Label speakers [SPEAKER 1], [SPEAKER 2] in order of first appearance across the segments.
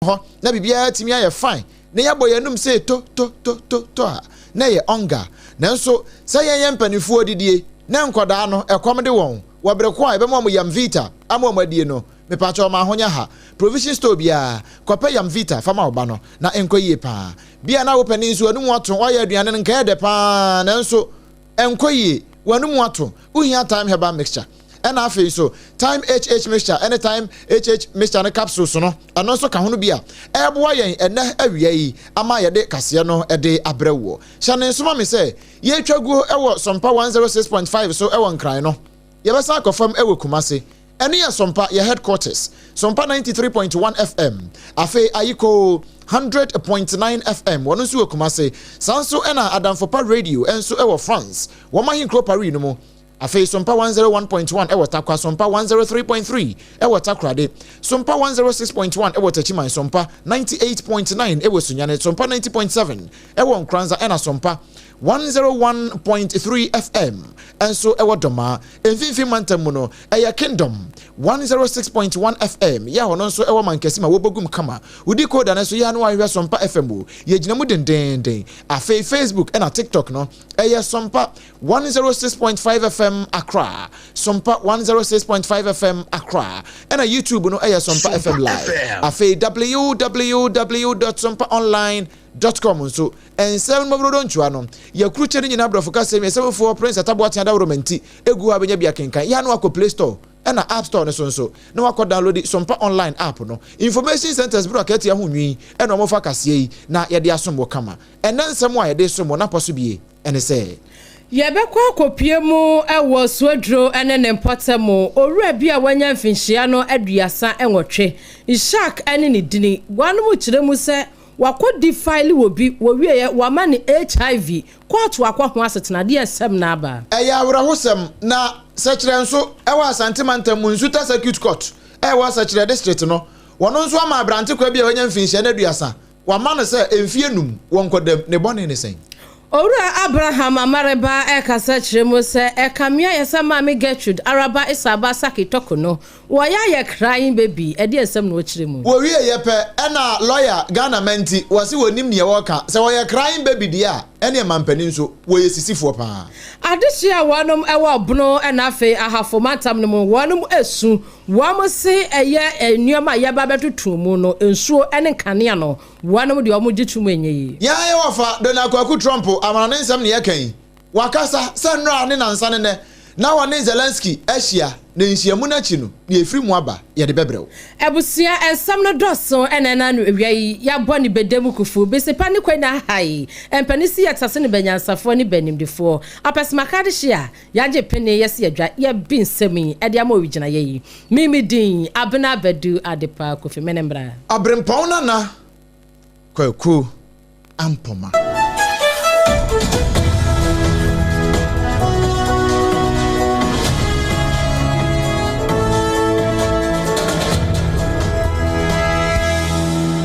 [SPEAKER 1] Hɔ na biribiara atumi ayɛ fine na yɛabɔ yɛn anum sɛ to to to to to a, na ɛyɛ ɔnga. Nanso sɛ yɛn yɛ mpanimfoɔ didie na nkwadaa no ɛkɔm de wɔn wɔ bere ko a yɛbɛma wɔn Yamvita ama wɔn adie no, mepakyɛw ma ahonya ha. Provision store biara, kɔpɛ Yamvita fa ma wo ba no na ɛnkɔ yie paa. Bia na wo panin nso w'anum ato, woayɛ aduane no nka ɛyɛ dɛ paa nanso ɛnkɔ yie, w'anum ato, wohia Thyme Herbal Mixture. Ɛna afei nso Thyme HH Mixture ne Thyme HH Mixture no capsules no, ɛno nso ka ho no bi a ɛreboa yɛn ɛnnɛ awia yi ama yɛde kaseɛ no de abrɛ woɔ. Hyɛ no nso ma me sɛ yɛretwa guo wɔ Sompa 106.5 so wɔ Nkran no, yɛbɛsan akɔ fam wɔ Kumasi. Ɛno yɛ Sompa, yɛ headquarters, Sompa 93.1 FM. Afei Ayikoo 100.9 FM, wɔno nso wɔ Kumasi. Saa nso na Adamfopa Radio nso wɔ France, wɔn ahenkuro Paris no mu. Afei Sompa 101.1 wɔ Tarkwa, Sompa 103.3 wɔ Takoradi, Sompa 106.1 wɔ Techiman, Sompa 98.9 wɔ Sunyani, Sompa 90.7 wɔ Nkoranza ɛna Sompa 101.3 FM nso wɔ Dɔmaa. Mfimfini mantam mu no, ɛyɛ Kingdom 106.1 FM yɛ a ɔno nso wɔ Mankessim a wɔbɔ kama. Wo decoder no nso yɛ a na wahwehwɛ Sompa FM o. Yɛgyina mu dendeenden. Afei Facebook ɛna TikTok no, ɛyɛ Sompa 106.5 FM Accra, Sompa 106.5 FM Accra, ɛna YouTube no ɛyɛ Sompa FM Live. Afei www.sompaonline.com nso, nsɛm no mmɔborɔdɔ ntwea no, yɛkurukyɛ no nyinaa borɔfo kasɛm, yɛsɛmfoɔ Prince Ataboatea Daworomanti egu hɔ a bɛnya bi akenkan. Yɛ a na wakɔ Play Store ɛna App Store no so nso na wakɔ download Sompa Online app no. Information centers bere akatua ho nwi ɛna wɔfa kaseɛ yi na yɛde asom wɔ kama. Ɛnɛ nsɛm a yɛde som wɔ n'apɔ so bie ɛne sɛ.
[SPEAKER 2] Yɛbɛkɔ akɔpie mu wɔ Suaduro ne ne mpɔtam. Owura bi a wanya mfinhyia no 38, Ishak ne ne dini, wɔanom kyerɛ mu sɛ wakɔ defile wɔ bi, wɔwieɛ wama ne HIV, kɔɔto akɔ ho asetenadeɛ nsɛm na aba.
[SPEAKER 1] Ɛyɛ awerɛhosɛm na Sɛkyerɛ nso ɛwɔ Asante mantam mu Nsuta Circuit Court ɛwɔ Sɛkyerɛ District no, wɔn nso ama aberante kwa bi a wanya mfinhyia no 30, wama no sɛ mfie 5 wɔnkɔdam. Ne bɔne ne sɛn?
[SPEAKER 2] Owura Abraham Amareba ɛkasa kyerɛ mu sɛ ɛkame ayɛ sɛ Maame Gertrude Araba Isaba Saki Tɔko no, wɔyɛ ayɛ crying baby, ɛde nsɛm na ɔkyerɛ mu.
[SPEAKER 1] Wɔwie yɛ pɛ ɛna lawyer Ghana Manti wɔse wɔnim neɛ wɔka sɛ wɔyɛ crying baby deɛ a, ɛne mampanin nso wɔyɛ sisifoɔ paa.
[SPEAKER 2] Adehye a wɔnom ɛwɔ Ɔbono ɛna afei Ahafo mantam no mu, wɔnom esu, wɔn se ɛyɛ nneɛma a yɛba bɛtoto mu no, nsuo ne nkanea no, wɔnom deɛ wɔn gye tum ɛnyɛ yie.
[SPEAKER 1] Yɛn ayɛ wɔfa Donald Kwaku Trump amana ne nsɛm ne yɛka yi, wakasa sɛ nnora ne nansa ne nɛ na wɔne Zelensky ahyia na nhyiamu no akyi no deɛ ɛfiri mu aba yɛde bɛbrɛ wo.
[SPEAKER 2] Abusua nsɛm no dɔso ɛna ɛna no awia yi yɛabɔ ne bɛda mu kufu besipa ne kwanya ha yi mpani si yɛtase ne bɛnyansafoɔ ne bɛnimdifoɔ apɛsɛmaka de hye a yɛagye pene yɛsi adwa yɛbi nsɛm yi ɛde ama owigyina yɛ yi mimi din Abena Badu Adepa Kofi Menembra.
[SPEAKER 1] Abrempɔn Nana Kwaku Ampoma.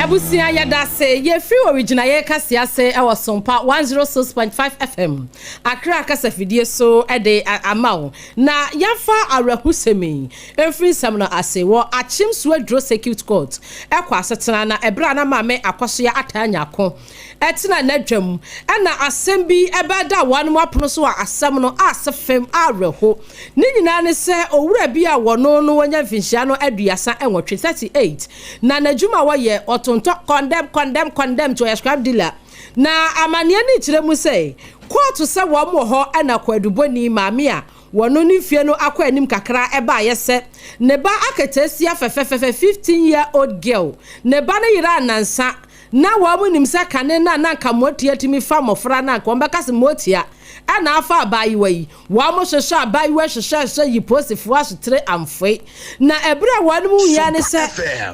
[SPEAKER 2] Abusua, yɛda se yɛfiri origyina kase ase ɛwɔ Sompa 106.5 FM Accra kasafidie so ɛde ama wo na yɛmfa awerɛhosɛm yi mfiri nsɛm no ase wɔ Akyem Suaduro Circuit Court ɛkɔ asetena na ɛberɛ a na Maame Akɔsoa Ataa Nyako ɛtena n'adwam ɛna asɛm bi ɛbɛda wɔn apono so a asɛm no ase fam awerɛho ne nyinaa ne sɛ owura bi a wɔno no wɔnya mfinhyia no 38, 38, na n'adwuma wɔyɛ ɔtontɔ condemn condemn condemn to ɔyɛ scrap dealer. Na amanneɛ no kyerɛ mu sɛ kɔɔto sɛ wɔn wɔ hɔ ɛna kwadubɔni maame a wɔno ne fie no akɔ anim kakra ɛbaayɛ sɛ ne ba aketeesia fɛfɛfɛfɛ, 15 year old girl, ne ba no yere anansa na wɔn nim sɛ kane na nanka motia tumi fa mmɔfra na nka wɔn bɛka sɛ motia ɛna afa abaayewa yi. Wɔn hyehyɛ abaayewa hyehyɛ hyehyɛ yi polisifoɔ asotere amfoe na ɛberɛ a wɔn mu hia ne sɛ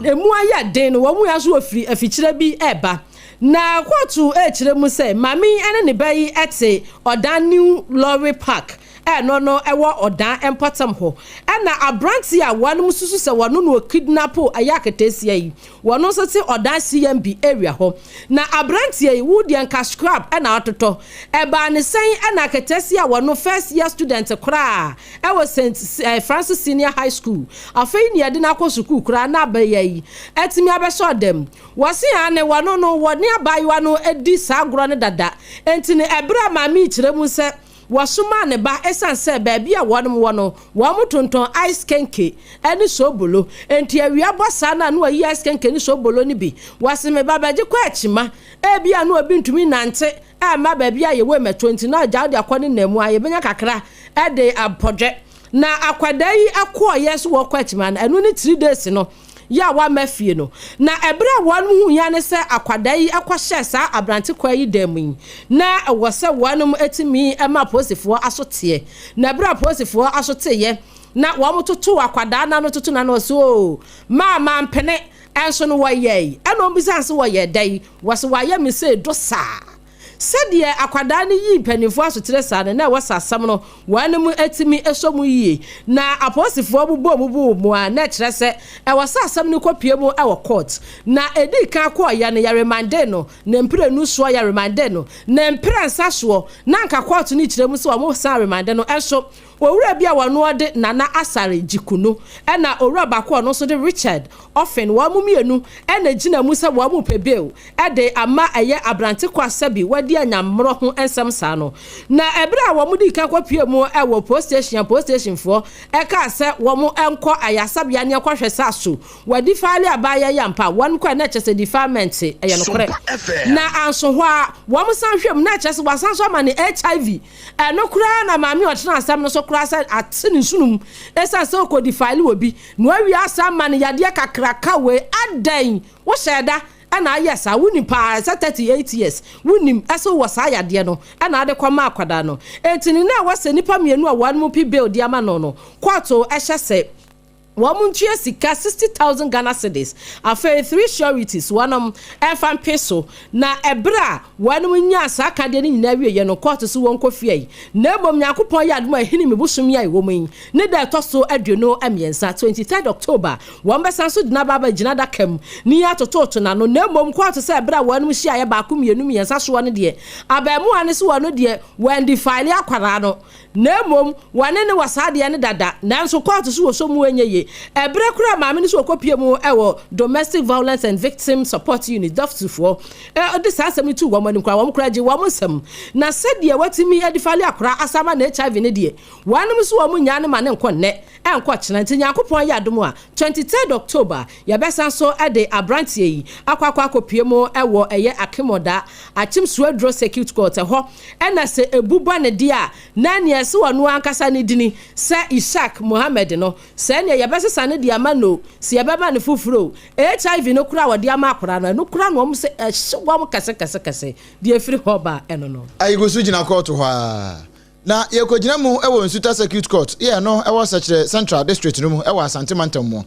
[SPEAKER 2] emu ayɛ den no, wɔn mu hia nso wɔfiri afikyire bi ɛreba na kóòtù ɛrekyerɛ mu sɛ maame yi ne ne ba yi te ɔdan New Lorry Park. Ɛno no ɛwɔ Ɔdan mpɔtam hɔ. Ɛna aberanteɛ a wɔnom susu sɛ wɔno na ɔkidnapo ɛyɛ aketeesia yi, wɔno nso te Ɔdan CMB area hɔ. Na aberanteɛ yi, wo deɛ nka scrap ɛna atotɔ. Ɛbaa ne sɛn ɛna aketeesia a wɔno first year student koraa ɛwɔ St. Francis Senior High School, afei ne yɛde no akɔ sukuu koraa na abɛyɛ yi atumi abɛhyɛ ɔdam. Wɔse aane, wɔno no wɔne abaayewa no adi saa agorɔ no dada. Enti no ɛberɛ a maame yi kyerɛ mu sɛ Wɔsomaa ne ba esiane sɛ baabi a wɔnom wɔ no, wɔtontɔn ice kenke ne soobolo. Enti awia bɔ saa no a na wayi ice kenke ne soobolo no bi. Wɔse me ba bɛgye kɔ akyima. Ebia na obi ntumi nnante mma baabi a yɛwɔ mmɛtɔ nti na agya wode akɔ ne nna mu a yɛbɛnya kakra de apɔdwɛ. Na akwadaa yi kɔɔeɛ nso wɔkɔ akyima no, ɛno ne 3 days no. Yɛ a wamma fie no. Na ɛberɛ a wɔnom huiɛ ara ne sɛ akwadaa yi kɔhyɛɛ saa aberante kwaa yi dan mu yi, na ɛwɔ sɛ wɔnom tumi ma apolisifoɔ aso teɛ. Na ɛberɛ a apolisifoɔ aso teeɛ, na wɔn totoo akwadaa no ano toto n'ano, ɔse oo, maa mampene, ɛnso no wɔyɛɛe. Ɛna wɔn bisaa no sɛ wɔyɛɛ dɛn? Wɔse wɔayɛ me sei do saa. Sɛdeɛ akwadaa no yii mpanimfoɔ asoterɛ saa no, na ɛwɔ sɛ asɛm no wɔnom tumi sɔ mu yie. Na apolisifoɔ bobɔɔ mu boo mu a, na ɛkyerɛ sɛ ɛwɔ sɛ asɛm no kɔpue mu wɔ court. Na ɛdii kan kɔeɛ no, yɛremandee no ne mprenu soɔ, yɛremandee no ne mprɛnsa soɔ. Na anka court no kyerɛ mu sɛ wɔsan remande no nso. Owura bi a wɔno ɔde Nana Asare Gyikunu ɛna owura baako a ɔno nso de Richard Offen, wɔn mmienu na ɛgyina mu sɛ wɔn repɛ bail de ama ɛyɛ abrante Kwasabi wadi anyammorɔ ho nsɛm saa no. Na ɛberɛ a wɔn dii kan kɔ pue mu wɔ post station a post station foɔ ɛkaa sɛ wɔn nkɔ ayasabea ne ɛkɔ hwɛ sɛ aso wɔ defile abaayɛ yi ampa, wɔn kɔɛ na ɛkyɛ sɛ defilement ɛyɛ nokorɛ na anso hɔ a wɔn san hwɛ mu na ɛkyɛ sɛ wasan so ama ne HIV. Ɛno koraa na maame a ɔtena asɛm no so koraa sɛ ate ne nsono mu esiane sɛ ɔkɔ defile obi na wawie asa ama no yadeɛ kakraka wei. Adɛn, wohyɛɛ da na ayɛ saa? Wonim paa sɛ 38 years wonim sɛ wowɔ saa yadeɛ no na ade kɔma akwadaa no. Enti ne na ɛwɔ sɛ nnipa mmienu a wɔn pi bail de ama no no, kɔɔto hyɛ sɛ wɔn ntua sika 60,000 Ghana cedis, afei three sureties wɔnom ɛmfa mpe so. Na ɛberɛ a wɔnom nyaa saa akadeɛ no nyinaa wieɛ no, kɔɔto so wɔn kɔ fie. Na mmom Nyankopɔn yɛ adom a ɛhini me bosom yi a ɛwɔ mu yi ne da ɛtɔ so 23, 23rd October, wɔn bɛsan so de n'aba abɛgyina adaka mu ne yɛ atototo n'ano. Na mmom kɔɔto sɛ ɛberɛ a wɔnom hyiaeɛ baako, mmienu, mmiɛnsa soɔ no deɛ, abaamuwa no so wɔn deɛ wɔn defile akwaraa no, na mmom wɔne no wɔ saa adeɛ no dada, nanso kɔɔto so wɔ so mu ɛnyɛ yie. Ɛberɛ koraa maame no so wɔkɔpie mu ɛwɔ Domestic Violence and Victim Support Unit, DOVVSU foɔ, de saa asɛm no tu wɔn anim koraa, wɔn koraa gye wɔn nsɛm. Na sɛdeɛ watumi adefile akwaraa asama na HIV no deɛ, wɔnom nso wɔn nyaa no ma ne nkɔ nnɛ ɛnkɔ kyena. Nti Nyankopɔn ayɛ adom a, 23rd October yɛbɛsan so de aberanteɛ yi akɔ akɔpie mu ɛwɔ ɛyɛ Akim Oda Akyem Swedru Circuit Court. Ɛhɔ ɛna sɛ ebu ba ne deɛ a, na nea ɛsɛ wɔn ankasa ne dini sɛ Ishak Mohammed no, sɛ nea yɛbɛsesa ne de ama no, sɛ yɛbɛma ne foforɔ, HIV no koraa wɔde ama akwaraa no, ɛno koraa na wɔn sɛ ɛhyɛ wɔn kɛse kɛse kɛse deɛ efiri hɔ ba ɛno no.
[SPEAKER 1] Ayigu so gyina kɔɔto hɔ a, na yɛkɔgyina mu wɔ Nsuta Circuit Court yɛ no ɛwɔ Sɛkyerɛ Central District no mu ɛwɔ Asante Mantam mu.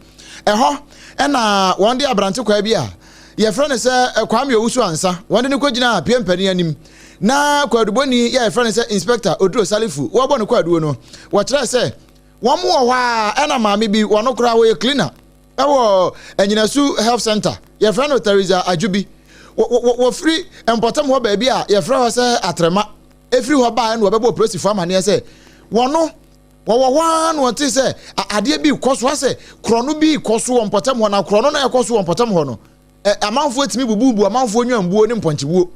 [SPEAKER 1] Ɛhɔ ɛna wɔn de aberante kwaa bi a yɛfrɛ no sɛ Kwame Owusu Ansa, wɔn de no kɔgyina pie mpanin anim. Na kwadubɔni yɛ yɛfrɛ no sɛ Inspector Oduro Salifu wɔbɔ no kwaduo no, wɔkyerɛ sɛ wɔn wɔ hɔ a, ɛna maame bi, wɔn koraa wɔyɛ cleaner ɛwɔ Anyinasu Health Center, yɛfrɛ no Teresa Adwobi, wɔfiri mpɔtam hɔ baabi a yɛfrɛ hɔ sɛ Atrɛma. Ɛfiri hɔ baa ɛna wɔbɛbɔ polisifoɔ amaneɛ sɛ wɔno wɔwɔ hɔ ara na wɔte sɛ adeɛ bi kɔ so, asɛ korɔno bi kɔ so wɔ mpɔtam hɔ. Na korɔno na ɛkɔ so wɔ mpɔtam hɔ no, amanfoɔ tumi bububu amanfoɔ nwanbuo ne mpɔnkyebuo,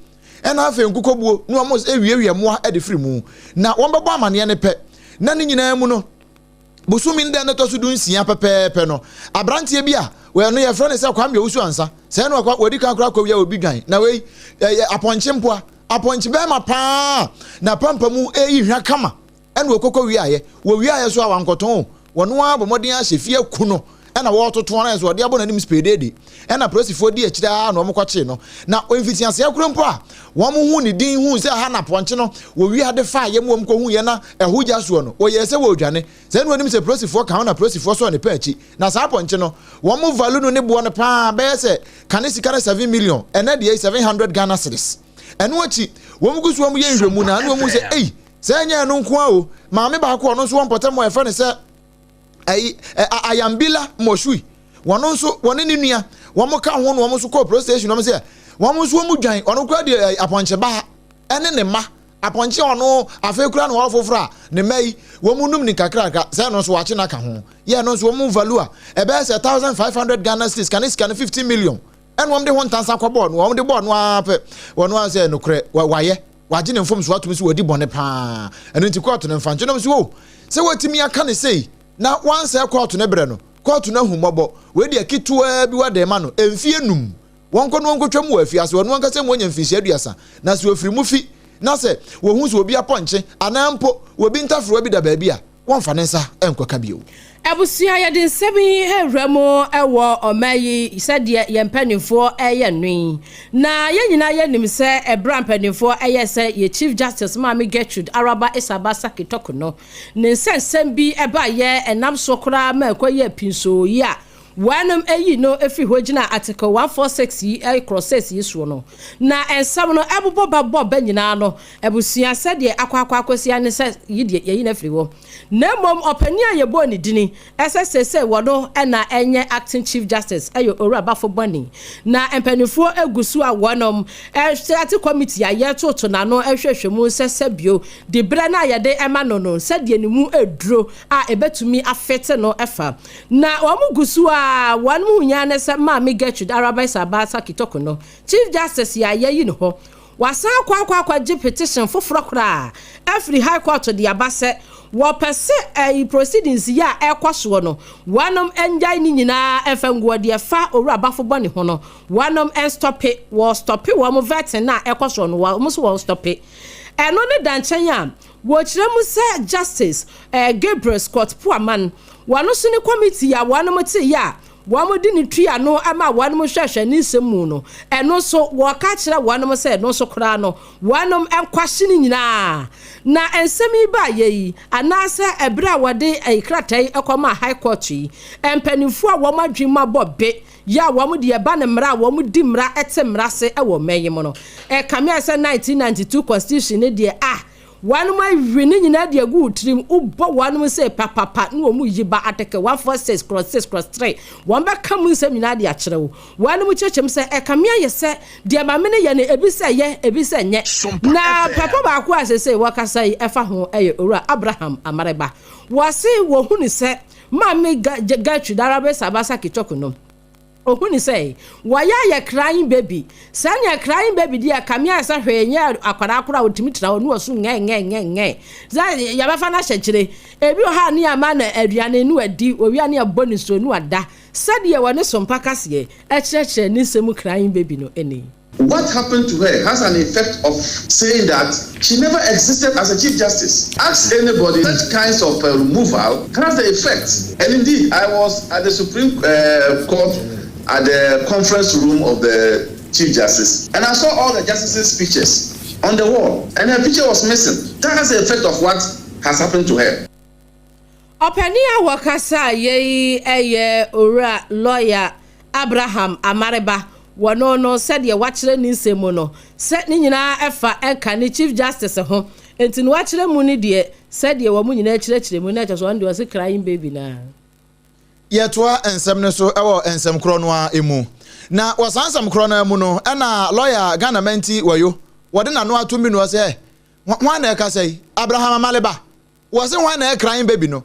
[SPEAKER 1] ɛna afei nkokɔbuo na wɔn ewiewie mmoa de firi mu. Na wɔn bɛbɔ amaneɛ no pɛ na ne nyinaa mu no, bosomi no dɛ no tɔ so 16 pɛpɛɛpɛ no, aberanteɛ bi a wɔn no yɛfrɛ no sɛ Kwame Owusu Ansa, sɛ ɛno akɔ wɔdi kan koraa kɔwia obi dwan na wei ɛyɛ apɔnkye mpoa, apɔnkye bɛrima paa na pampa mu ɛyi hwa kama, ɛna wɔkɔkɔ wiaeɛ. Wɔwiaeɛ so a, wankɔtɔn o, wɔn ara bɔ mmɔden ahyɛ fie ku no, ɛna wɔretoto no so wɔde abɔ n'anim speedeede, ɛna polisifoɔ di akyire ara na wɔn kɔkyee no. Na mfitiaseɛ koro mpo a wɔn hu ne din hu sɛ ha na pɔnkye no wɔwia de fa yɛ mu, wɔn kɔ hu yɛ na ɛho gya soɔ no, wɔyɛ sɛ wɔredwane sɛ ɛna wɔnim sɛ polisifoɔ ka ho, na polisifoɔ sɔɔ ne pɛ akyi. Na saa pɔnkye no, wɔn value no ne boɔ no paa bɛyɛ sɛ kane sika no 7 million, ɛnɛ deɛ 700 Ghana cedis. Ɛno akyi wɔn gu so wɔn yɛ nhwɛmu na ɛna wɔn sɛ ei. Sɛ ɛnyɛ ɛno nko ara o, maame baako a ɔno nso wɔ mpɔtam a yɛfrɛ no sɛ ɛyi Ayambila Moshui, wɔn nso wɔne ne nua wɔn ka ho na wɔn nso kɔɔ police station wɔn sɛ wɔn nso wɔn dwan ɔno koraa deɛ apɔnkye baa ɛne ne mma apɔnkye ɔno afei koraa na wɔn foforɔ a ne mma yi wɔn num ne kakrakra sɛ ɛno nso wakye n'aka ho yɛ ɛno nso wɔn value a ɛbɛyɛ sɛ 1,500 Ghana cedis kane sika no 15 million ɛna wɔn de ho ntansa kɔ bɔɔl no wɔn de bɔɔl no ara pɛ wɔn ara sɛ nokorɛ wayɛ wagye ne mfomso atom sɛ wadi bɔne paa ɛno nti kɔɔto no mfa nkyɛ nom sɛ o sɛ watumi aka ne sei na wansɛe kɔɔto no berɛ no kɔɔto no ahu mmɔbɔ wei deɛ ketewaa bi wade ma no mfie num wɔnkɔ no wɔnkɔtwa mu wɔ afiase ɔno ankasa mu ɔnya mfinhyia 30 na sɛ wɔfiri mu fi na sɛ wɔhu sɛ obi apɔnkye anaa mpo obi ntafowa bi da baabi a wɔmfa ne nsa nkɔka bio.
[SPEAKER 2] Abusua, yɛde nsɛm yi rewura mu wɔ ɔman yi sɛdeɛ yɛn mpanimfoɔ reyɛ no yi. Na yɛn nyinaa yɛnim sɛ ɛberɛ a mpanimfoɔ yɛ sɛ yɛ Chief Justice Maame Gertrude Araba Isaba Saki Torku no, ne nsɛnsɛm bi baeɛ ɛnam so koraa ma ɛkɔyɛɛ pinsoo yi a wɔnom yii no firi hɔ gyinaa Article 146 yi korɔ 6 yi soɔ no. Na nsɛm no ɛbobɔ ba bɔ ba nyinaa no, abusua sɛdeɛ akɔ akɔ akɔsi ara ne sɛ yi deɛ yɛyi no afiri hɔ. Na mmom ɔpanin a yɛbɔɔ ne dini sɛ seesei wɔno na ɛnyɛ Acting Chief Justice yɛ Owura Bafo Bɔne. Na mpanimfoɔ gu so a wɔnom ate committee a yɛretoto n'ano hwehwɛ mu sɛ sɛbio diberɛ no a yɛde ma no no sɛdeɛ ne mu duro a ɛbɛtumi afete no fa. Na wɔn gu so a wɔn ho hia ne sɛ Maame Gertrude Arabaisa Abaasa Kitoko no Chief Justice a yɛayi no hɔ Wɔasan akɔ akɔ akɔgye petition foforɔ koraa afiri High Court de aba sɛ wɔpɛ se ɛyi proceedings yi a ɛrekɔ soɔ no wɔnom ngyae ne nyinaa mfa ngu hɔ, deɛ ɛfa Owura Bafo Bɔne ho no wɔnom nstɔpe, wɔ stɔpe wɔn vetting no a ɛrekɔ soɔ no wɔn nso wɔn stɔpe. Ɛno ne da nkyɛn a wɔkyerɛ mu sɛ Justice Gabriel Scott Pwamang wɔn nso ne committee a wɔnom teeɛ a Wɔde ne tua no ma wɔnom hwɛhwɛ ne nsɛm mu no, ɛno nso wɔka kyerɛ wɔnom sɛ ɛno nso koraa no wɔnom nkwahye no nyinaa. Na nsɛm yi baeɛ yi, anaasɛ ɛberɛ a wɔde krataa yi kɔmaa High Court yi, mpanimfoɔ a wɔn adwene mu abɔ be yɛ a wɔn deɛ ɛba no mmara a wɔn di mmara te mmara ase wɔ ɔman yi mu no, ɛkame ayɛ sɛ 1992 Constitution no deɛ ah, Wɔnom awi ne nyinaa de agu wo tirim, wobɔ wɔnom sei papapa ne wɔn yi ba Article 146 clause 6 clause 3, wɔn bɛka mu nsɛm nyinaa de akyerɛ wo. Wɔnom kyerɛkyerɛ mu sɛ ɛkame ayɛ sɛ deɛ maame no yɛ no ebi sɛ ɛyɛ ebi sɛ ɛnyɛ. Na papa baako a seesei wɔkasa yi ɛfa ho yɛ Owura Abraham Amareba. Wɔse wɔhunu sɛ Maame Gertrude Arabesa Abasaki Chorkor no, Ohuni sɛ wɔayɛ ayɛ crying baby. Sɛnea crying baby deɛ kame ayɛ sɛ hwee nyɛ akwadaa koraa a ɔtumi tena hɔ ne ɔsu ngɛngɛngɛngɛ. Sɛ yɛbɛfa no ahyɛ kyire. Ebi wɔ hɔ a ne yɛama no aduane ne wadi, ɔwie a ne yɛbɔ ne nsuo ne wada. Sɛdeɛ wɔne Sompa kaseɛ kyerɛkyerɛ ne nsɛm mu crying baby no ni.
[SPEAKER 3] What happened to her has an effect of saying that she never existed as a chief justice. Ask anybody, such kinds of uh, removal has the effect. And indeed, I was at the Supreme uh, Court at the conference room of the chief justice, and I saw all the justices' pictures on the wall, and her picture was missing. That has the effect of what has happened to her.
[SPEAKER 2] Ɔpanin a wɔkasaa yei yɛ Owura Lɔya Abraham Amareba. Wɔno no sɛdeɛ wakyerɛ ne nsɛm mu no, sɛ ne nyinaa ɛfa ɛnka ne Chief Justice ho nti no wakyerɛ mu no deɛ sɛdeɛ wɔn nyinaa kyerɛkyerɛ mu no kyerɛ sɛ ɔno deɛ ɔse crying baby no ara.
[SPEAKER 1] Yɛtoa nsɛm no so wɔ nsɛm korɔ no ara mu. Na wɔ saa nsɛm korɔ no ara mu no, ɛna lɔya Ghana Manti Wayo, wɔde n'ano atom bi no ɔsɛ, Hwan na ɛkasa yi? Abraham Amaleba. Wɔse hwan na ɛyɛ crying baby no?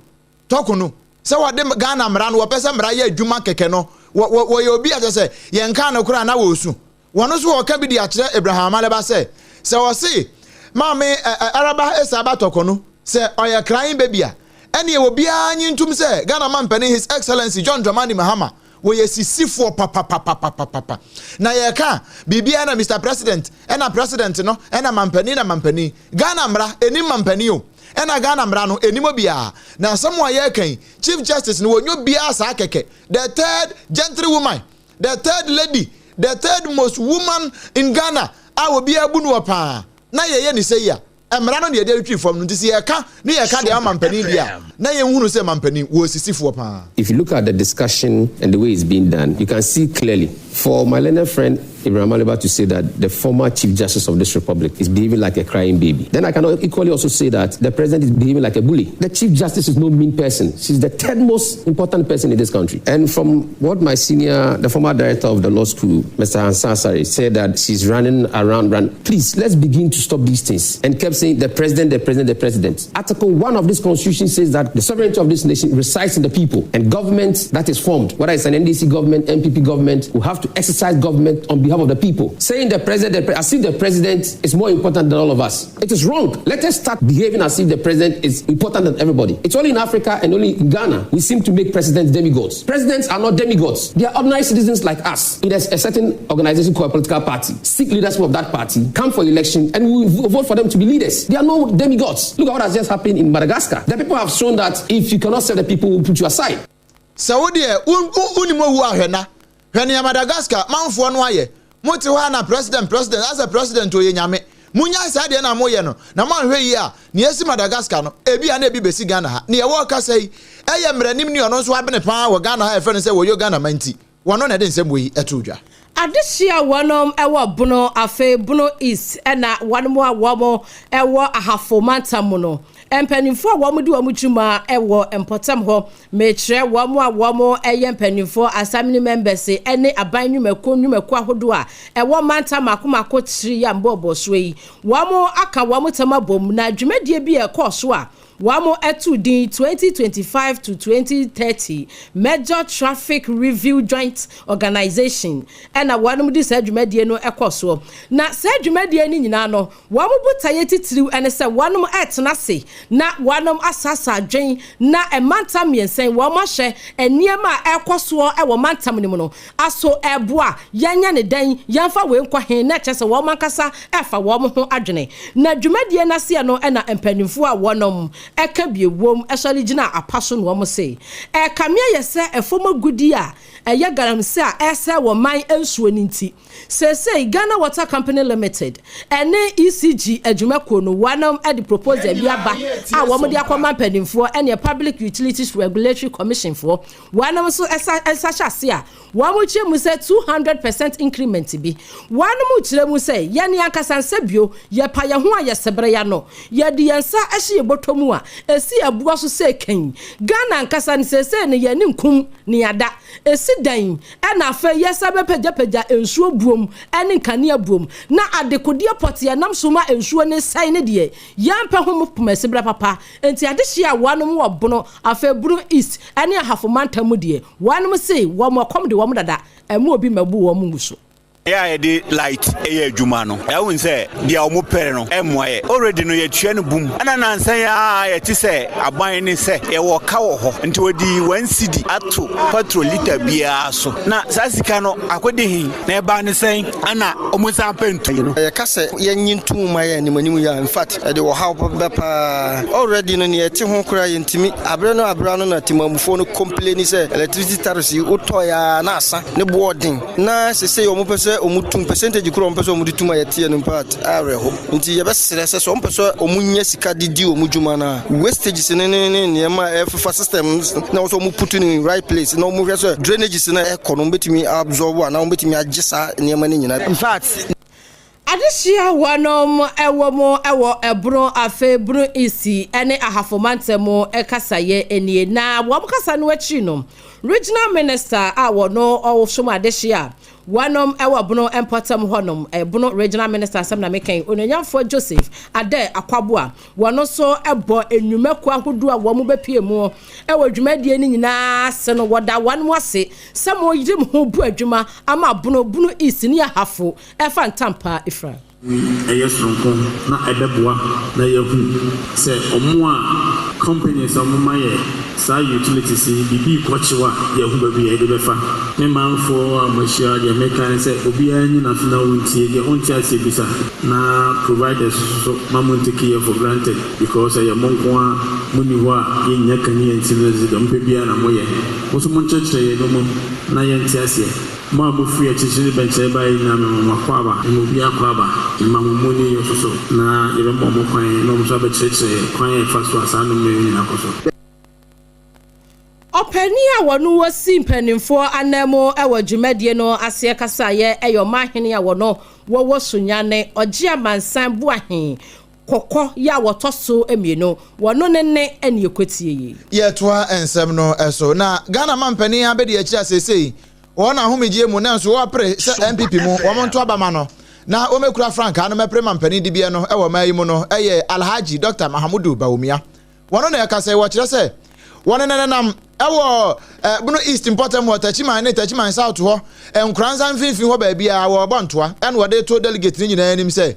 [SPEAKER 1] Tɔko no. Sɛ wɔde Ghana mmara no, wɔpɛ sɛ mmara yɛ adwuma kɛkɛ no, wɔ, wɔ, wɔyɛ obi a kyerɛ sɛ yɛnkaa no koraa na wɔresu. Wɔn nso wɔka bi de akyerɛ Abraham Amaleba sɛ, sɛ ɔse Maame ɛ, ɛ, Araba Esaaba Tɔko no, sɛ ɔyɛ crying baby a, ɛneɛ obiara nye ntom sɛ Ghana mampanin His Excellency John Dramani Mahama, wɔyɛ sisifoɔ papapapapapa. Na yɛreka a, biribiara na Mister President, ɛna President no, ɛna mampanin na mampanin. Ghana mmara, ɛnim mampanin o. Ɛna Ghana mmara no, ɛnim obiara. Na asɛm a yɛreka yi, Chief Justice no, wɔnyɛ obiara saa kɛkɛ. The third gentlewoman, the third lady, the third most woman in Ghana a obiara bu no wɔ paa. Na yɛyɛ ne sɛyi a, mmara no na yɛde atwitwi fam no. Nti sɛ yɛka ne yɛka deɛ ama mampanin deɛ a, na yɛnhunu sɛ mampanin, wɔ sisifoɔ paa.
[SPEAKER 4] If you look at the discussion and the way it's being done, you can see clearly. For my learned friend Ibrahim Amaliba to say that the former Chief Justice of this republic is behaving like a crying baby, then I can equally also say that the president is behaving like a bully. The Chief Justice is no mean person. She's the third most important person in this country. And from what my senior, the former director of the law school, Mr. Ansasari, said that she's running around, run. Please, let's begin to stop these things. And kept saying the president, the president, the president. Article 1 of this constitution says that the sovereignty of this nation resides in the people and government that is formed, whether it's an NDC government, NPP government, will have to exercise government on behalf of the people. Saying the president, the pre- as if the president is more important than all of us. It is wrong. Let us start behaving as if the president is important than everybody. It's only in Africa and only in Ghana we seem to make presidents demigods. Presidents are not demigods. They are ordinary citizens like us. There's a certain organization called a political party. Seek leadership of that party, come for election, and we vote for them to be leaders. They are no demigods. Look at what has just happened in Madagascar. The people have shown that if you cannot serve the people, will put you aside.
[SPEAKER 1] Sɛ wo deɛ wonim owu ahwɛ na hwɛ nea Madagascar manfoɔ no ayɛ. Mote hɔ a na president president asɛ president oyɛ nyame. Munyae saa deɛ na moyɛ no na moanhwɛ yie a nea asi Madagascar no ebi a na ebi bɛsi Ghana ha. Nea ɛwɔ kasa yi ɛyɛ mmaranim ne ɔno nso abene paa wɔ Ghana ha yɛfrɛ no sɛ Woyo Ghana Manti. Wɔno na ɛde nsɛm wei ɛtoo dwa.
[SPEAKER 2] Adehye a wɔnom wɔ Bono afei Bono East ɛna wɔnom a wɔn wɔ Ahafo mantam mu no mpaninfoɔ a wɔn di wɔn dwuma wɔ mpɔtam hɔ mekyerɛ wɔn a wɔn yɛ mpaninfoɔ assembly members ɛne aban nnwumakuo nnwumakuo ahodoɔ a ɛwɔ mantam mako mako kyiri yɛ mbɔɔbɔ soɔ yi wɔn aka wɔn tam abom na dwumadie bi a ɛkɔɔ so a Wɔato din 2025 to 2030 Major Traffic Review Joint Organisation na wɔn de saa dwumadie no kɔ soɔ. Na saa dwumadie no nyinaa no, wɔn botaeɛ titiriw ne sɛ wɔn retena ase na wɔn asasa adwen na mantam mmiɛnsa yi wɔn ahyɛ nneɛma a ɛrekɔ soɔ wɔ mantam no mu no aso ɛboa yɛnyɛ ne dɛn yɛmfa wei nkɔ he na ɛkyɛ sɛ wɔn ankasa ɛfa wɔn ho adwene. Na dwumadie no aseɛ no na mpanimfoɔ a wɔnom ɛka bi wom sɔre gyinaa apa so na wɔn se, Ɛrekame ayɛ sɛ ɛfam agudie a ɛyɛ galamsey a ɛresɛe wɔ man nsuo no nti, seesei Ghana Water Company Limited ɛne ECG adwumakuo no wɔnom de proposal bi aba a wɔn de akɔma mpanimfoɔ ɛne Public Utilities Regulatory Commission foɔ wɔnom nso ɛsa ɛsa hyɛ ase a Wɔkyerɛ mu sɛ 200% increment bi. Wɔnom kyerɛ mu sɛ yɛn ankasa nsɛ bio, yɛpa yɛn ho a yɛsebere yɛano, yɛde yɛn nsa hyɛ yɛn bɔtɔ mu a, ɛsi aboa so sɛ kɛn. Ghana ankasa no seesei no yɛn ani nkum nea da. Ɛsi dɛn na afei yɛsan bɛpagyapagya nsuo buom ne nkanea buom na adekodeɛ pɔtee a ɛnam so ma nsuo no sɛe no deɛ yɛmpɛ ho pomasiberɛ papa. Enti adehyeɛ a wɔnom wɔ Bono, afei Bono East ne Ahafo mantam mu deɛ, Wɔnom se wɔn ɛkɔm de wɔn dada, ɛmma obi mmɛbu wɔn ngu so.
[SPEAKER 5] Yɛ a yɛde light yɛ adwuma no, yɛahu sɛ deɛ wɔn pɛ no mmoa yɛ. Already no yɛtua no bum. Ɛna nansa yi ara yɛte sɛ aban ne sɛ yɛwɔ ka wɔ hɔ nti wɔde one cedi ato petrol litre biara so. Na saa sika no akɔdi he? Na ɛbaa no sɛn? Ɛna wɔn san pɛ ntu.
[SPEAKER 6] Yɛka sɛ yɛnnye ntom ma yɛn anim anim yi a, in fact, ɛde ɔhaw bɛba paa. Already no, nea yɛte ho koraa yɛntumi. Aberɛ no aberɛ ano na temammufoɔ no complaini sɛ electricity tariffs yi wotɔeɛ ara na asa, ne boɔ ɔden. Na sesei wɔpɛ sɛ wɔtum, percentage korɔ a wɔpɛ sɛ wɔde tum a yɛteɛ no in fact awerɛho. Nti yɛbɛsrɛ sɛ sɛ wɔpɛ sɛ wɔnya sika de di wɔn dwuma no a, wastages no ne ne nneɛma a ɛfefa system no na ɛwɔ sɛ wɔn put no in right place na wɔhwɛ sɛ drainages no a ɛkɔ no wɔbɛtumi absorb anaa wɔbɛtumi agye saa nneɛma no nyinaa.
[SPEAKER 2] In fact, Adehyeɛ wɔnom wɔ mu wɔ Ɛbono afei Bono East ne Ahafo mantam kasayɛ nie. Na wɔn kasa no akyiri no, Regional Minister a wɔno ɔsom adehyeɛ a wɔnom wɔ Bono mpɔtam hɔnom, Bono Regional Minister asɛm na meka yi, Onuonyamfoɔ Joseph Adair Akwaboah, wɔno nso bɔ nnwumakuo ahodoɔ a wɔn bɛpue mu wɔ dwumadie no nyinaa ase no, wɔda wɔnom ase sɛ moyere mo ho bu adwuma ama Bono, Bono East ne Ahafo Ɛfa ntam paa Efraim.
[SPEAKER 7] Ɛyɛ soronko na ɛbɛboa na yɛahu sɛ ɔmo a companies a ɔmo ma yɛ saa utilities yi biribi rekɔ kyew a yɛahu baabi a yɛde bɛfa. Me manfoɔ a moahyia deɛ meka ne sɛ obiara nyi n'aso na ɔntie, deɛ ɔnte aseɛ bisa na providers nso so ma mo ntake yɛ for granted because ɛyɛ mo nko ara monni hɔ a yɛnnya kanea nti no deɛ mopɛ biara na moyɛ. Mo nso monkyerɛkyerɛ yɛn nnoɔma mu na yɛnte aseɛ. Mo a mofiri akyirikyiri ne bɛnkyɛe baeɛ nyinaa, mema mo akwaaba, mema obiara akwaaba, mema mo mmɔni nso so, na yɛbɛma wɔn kwan na wɔn nso abɛkyerɛkyerɛ yɛn kwan a yɛfa so a saa nnome yi nyinaa kɔ so.
[SPEAKER 2] Ɔpanin a wɔno wɔsi mpanimfoɔ ananmu wɔ dwumadie no aseɛ kasaeɛ yɛ ɔmanhene a wɔno wɔwɔ Sunyani, Ɔgye Amansan Boahen Kɔkɔ yɛ a wɔtɔ so mmienu, wɔno ne ne ɛne ɛkɔtie yi.
[SPEAKER 1] Yɛtoa nsɛm no so na Ghana manpanin abɛdi akyire a seesei wɔwɔ n'ahomegyeɛ mu nanso wɔrepere sɛ NPP mu wɔn nto aba ma no na wɔmmɛkura frankaa no mmɛpere manpanin dibeɛ no wɔ ɔman yi mu no yɛ Alhaji Dɔkta Mahamudu Bawumia. Wɔn na ɛkasa yi, wɔkyerɛ sɛ wɔn nenenam wɔ Bono East mpɔtam hɔ, Techiman ne Techiman South hɔ, Nkoranza mfimfini hɔ baabiara wɔrebɔ ntoa ɛna wɔde reto delegate no nyinaa anim sɛ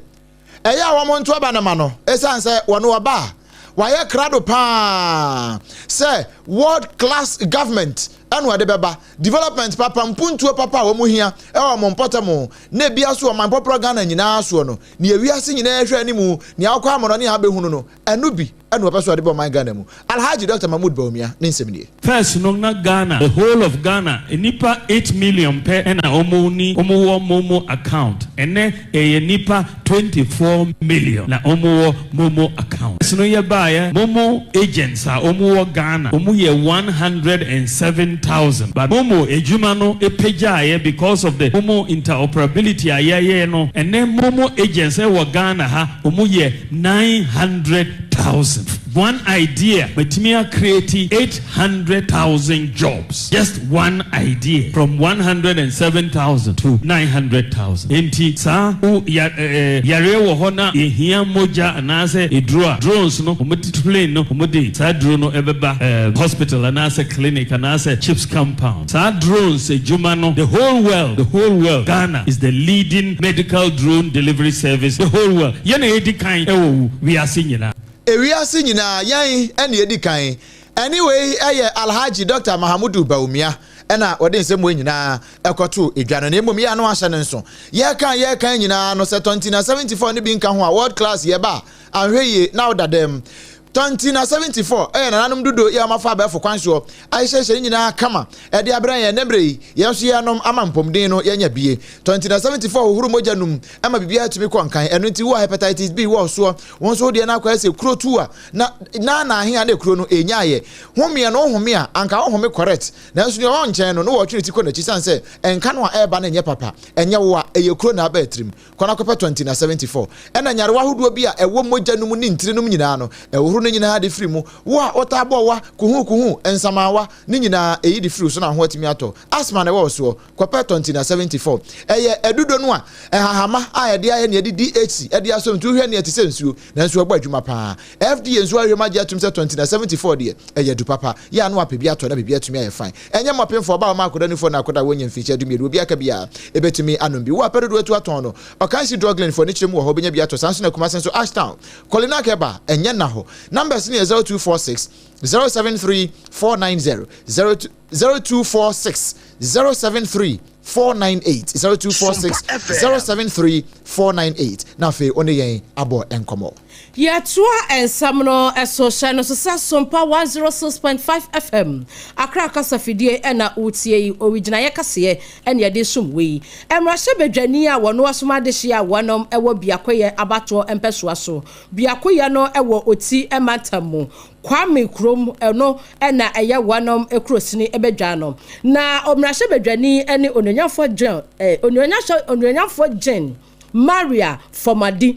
[SPEAKER 1] ɛyɛ a wɔn nto aba no ma no ɛsiane sɛ wɔn ɔba a wɔayɛ krado paa sɛ world class government ɛna wɔde bɛba development papa mpuntuo papa a wɔn hia ɛwɔ wɔn mpɔtam na ebia so ɔman pɔporɔ Ghana nyinaa soɔ no nea wiase nyinaa hwɛ anim nea akɔ amɔnɔ ne abɛhunu no ɛno bi ɛna ɔpɛ sɛ ɔde ba ɔman Ghana mu. Alhaji Doctor Mahmood Bawumia ne nsɛm nie.
[SPEAKER 8] First no na Ghana, the whole of Ghana, nnipa eight million pɛ na wɔn ni wɔn wɔ momo account. Ɛnnɛ ɛyɛ nnipa 24 million na wɔn wɔ momo account. First no yɛ baeɛ momo agents a wɔn wɔ Ghana wɔn yɛ 107,000 but momo adwuma no pagyaeɛ because of the momo interoperability a yɛyɛ no. Ɛnnɛ momo agents ɛwɔ Ghana ha wɔn yɛ 900,000. One idea matumi a create 800,000 jobs, just one idea, from 107,000 to 900,000. Enti saa wo ya eh, yareɛ wɔ hɔ na yɛhia mogya anaasɛ eduro a, drones no wɔn plane no wɔn de saa duro no ɛbɛba eh, hospital anaasɛ clinic anaasɛ chips compound. Saa drones adwuma no the whole world, the whole world, Ghana is the leading medical drone delivery service the whole world. Yɛn na yɛdi kan wɔ wiase nyinaa.
[SPEAKER 1] Ewiase nyinaa, yɛn na yɛdi kan. Ɛne wei yɛ Alhaji Dɔkta Mahamudu Bawumia na ɔde nsɛm wei nyinaa kɔtoo dwa no. Na mmom yɛ a na wahyɛ no nso. Yɛreka a yɛreka nyinaa no, sɛ Tɔntina 74 no bi nka ho a, world class yɛba a, anhwɛ yie na woda dam. Tɔntina 74 yɛ nananom dodo yɛ a wɔafa abɛɛfo kwan soɔ ahyehyɛhyɛ ne nyinaa kama de abrɛ yɛn. Ɛnnɛ mmerɛ yi, yɛn nso yɛrenom ama mpɔmuden no yɛanya bie. Tɔntina 74 hohoro mogya no mu ma biribiara tumi kɔ nkan. Ɛno nti, wo a hepatitis B wɔ wo soɔ, wo nso wo deɛ no akɔyɛ sɛ kuro tu a na na na ahe a na kuro no ɛnya ayɛ. Homeɛ no, wohome a, anka wohome correct. Nanso nea ɔwɔ nkyɛn no, na wɔretwe ne ti kɔ n'akyi sane sɛ nka no a ɛreba no nyɛ papa. Ɛnyɛ wo a, ɛyɛ kuro na aba atirim. Kɔ na kɔpɛ 20 na 74. Ɛna nyarewa ahodoɔ bi a ɛwɔ mogya no mu ne ntini no mu nyinaa no, ɛhohoro ne nyinaa de firi mu. Wo a wotaa bɔ wa, kuhukuhu, nsamaawa, ne nyinaa, ɛyi de firi wo so na wo ho atumi atɔ. Asthma na ɛwɔ wo soɔ, kɔpɛ 20 na 74. Ɛyɛ adudo no a ɛhahama a yɛde ayɛ nea yɛde DHC de asɔ mu nti wohwɛ nea ɛte sɛ nsuo, nanso ɛbɔ adwuma pa ara. FDA nso ahwehwɛ mu agye atom sɛ 20 na 74 deɛ, ɛyɛ adu papa. Yɛ a na wapɛ bi atɔ na biribi atumi ayɛ fine. Ɛnyɛ mmɔpemfoɔ, ɔbaa a ɔma akwadaa nufoɔ na akwadaa a wɔnnya mfinhyia dumienu, obiara ka bi a, ɛbɛtumi anom bi. Wo a pɛ dodoɔ atu atɔn no, Ɔkansi Drug Lane foɔ ne kyerɛ mu wɔ hɔ, wobɛnya bi atɔ. Saa nso na Kumasi nso, Ashtown, Kolinak Herbal, ɛnyɛ nna hɔ. Numbers no yɛ 0246 073 490, 0246 073 498, 0246 073 498, na afei wo ne yɛn abɔ nkɔmmɔ.
[SPEAKER 2] Yɛtoa nsɛm no so hyɛ no so sɛ Sompa 106.5 FM, Accra kasafidie na woretie yi, owigyinaeɛ kaseɛ na yɛde resom wo yi. Mmarahyɛbadwani a wɔn asom adehyeɛ a wɔn wɔ biakoyɛ abatoɔ mpɛsoa so, biakoyɛ no wɔ Oti mantam mu, Kwame kurom no na ɛyɛ wɔn kurosini badwa no. Na mmarahyɛbadwani ne Onuonyamfoɔ John, eh, Onuonyamfoɔ Jane Maria Fɔmadi.